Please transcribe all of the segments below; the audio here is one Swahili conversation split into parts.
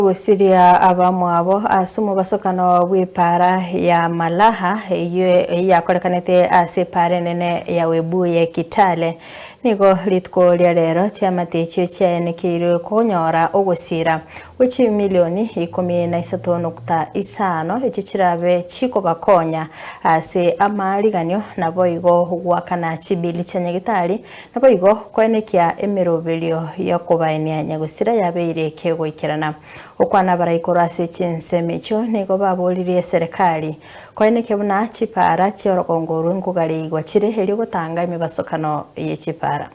Gosiria abamwabo ase omobasokano bw'epara ya Malaha eywo eyakorekanete ase epara enene ya Webuye Kitale. Nigo rituko ria rero chiamate echio chiaenekeirwe konyora ogosira gwe chimilioni ikomi na isato nukta isano echio chirabe chikobakonya ase amaariganio naboigo goakana chibili chia nyagetari naboigo koenekia emeroberio yokobaenia nyagosira yabeire kegoikerana. Okwana baraikoro ase chinsemo echio nigo baboririe eserekari koenekia buna chipara chiorogongo orwo nkogareigwa chire erio gotanga emebasokano ye chipara.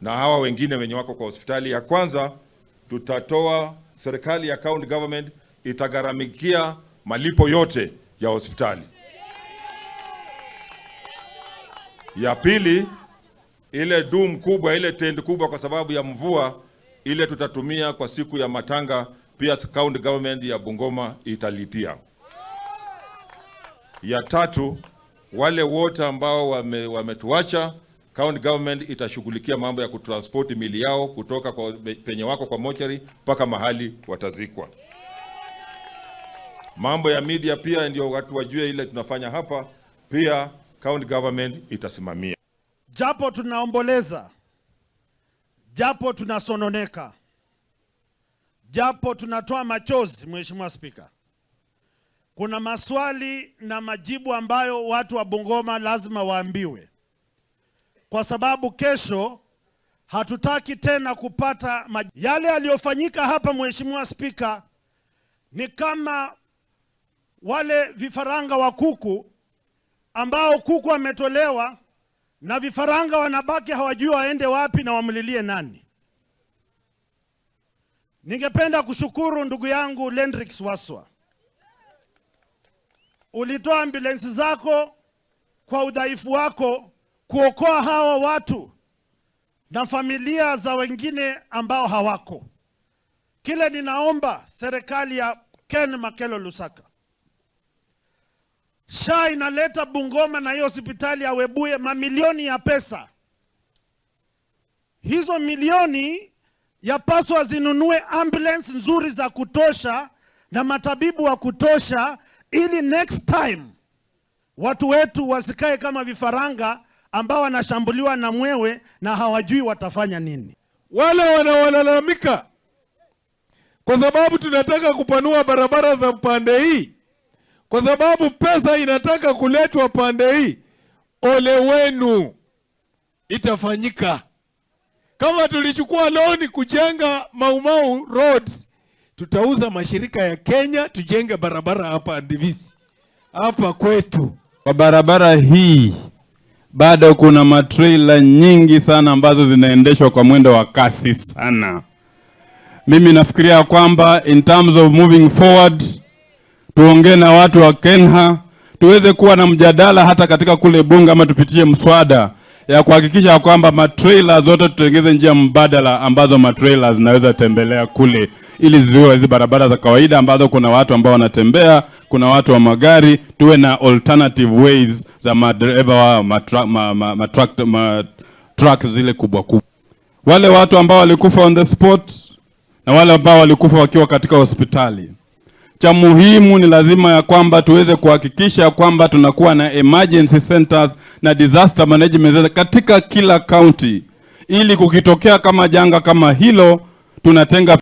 Na hawa wengine wenye wako kwa hospitali, ya kwanza tutatoa, serikali ya county government itagharamikia malipo yote ya hospitali. Ya pili, ile dum kubwa, ile tent kubwa kwa sababu ya mvua ile tutatumia kwa siku ya matanga, pia county government ya Bungoma italipia. Ya tatu, wale wote ambao wametuacha, county government itashughulikia mambo ya kutransport mili yao kutoka kwa penye wako kwa mochari mpaka mahali watazikwa. Mambo ya media pia ndio watu wajue ile tunafanya hapa, pia county government itasimamia. Japo tunaomboleza, japo tunasononeka, japo tunatoa machozi, Mheshimiwa Spika, kuna maswali na majibu ambayo watu wa Bungoma lazima waambiwe, kwa sababu kesho hatutaki tena kupata yale yaliyofanyika hapa. Mheshimiwa Spika, ni kama wale vifaranga wa kuku ambao kuku ametolewa na vifaranga wanabaki hawajui waende wapi na wamlilie nani. Ningependa kushukuru ndugu yangu Lendrix Waswa, ulitoa ambulensi zako kwa udhaifu wako kuokoa hawa watu na familia za wengine ambao hawako. Kile ninaomba serikali ya Ken Makelo Lusaka, SHA inaleta Bungoma na hiyo hospitali ya Webuye mamilioni ya pesa. Hizo milioni yapaswa zinunue ambulance nzuri za kutosha na matabibu wa kutosha, ili next time watu wetu wasikae kama vifaranga ambao wanashambuliwa na mwewe na hawajui watafanya nini. Wale wanaolalamika kwa sababu tunataka kupanua barabara za pande hii, kwa sababu pesa inataka kuletwa pande hii, ole wenu, itafanyika. Kama tulichukua loni kujenga Mau Mau roads, tutauza mashirika ya Kenya tujenge barabara hapa Ndivisi hapa kwetu. Kwa barabara hii bado kuna matrailer nyingi sana ambazo zinaendeshwa kwa mwendo wa kasi sana. Mimi nafikiria kwamba in terms of moving forward, tuongee na watu wa Kenha tuweze kuwa na mjadala hata katika kule bunge, ama tupitie mswada ya kuhakikisha kwamba matrailer zote tutengeze njia mbadala ambazo matrailer zinaweza tembelea kule, ili ziwe hizi barabara za kawaida ambazo kuna watu ambao wanatembea, kuna watu wa magari, tuwe na alternative ways za madereva wa ma truck zile kubwa kubwa. Wale watu ambao walikufa on the spot na wale ambao walikufa wakiwa katika hospitali. Cha muhimu ni lazima ya kwamba tuweze kuhakikisha kwamba tunakuwa na emergency centers na disaster management center katika kila county, ili kukitokea kama janga kama hilo tunatenga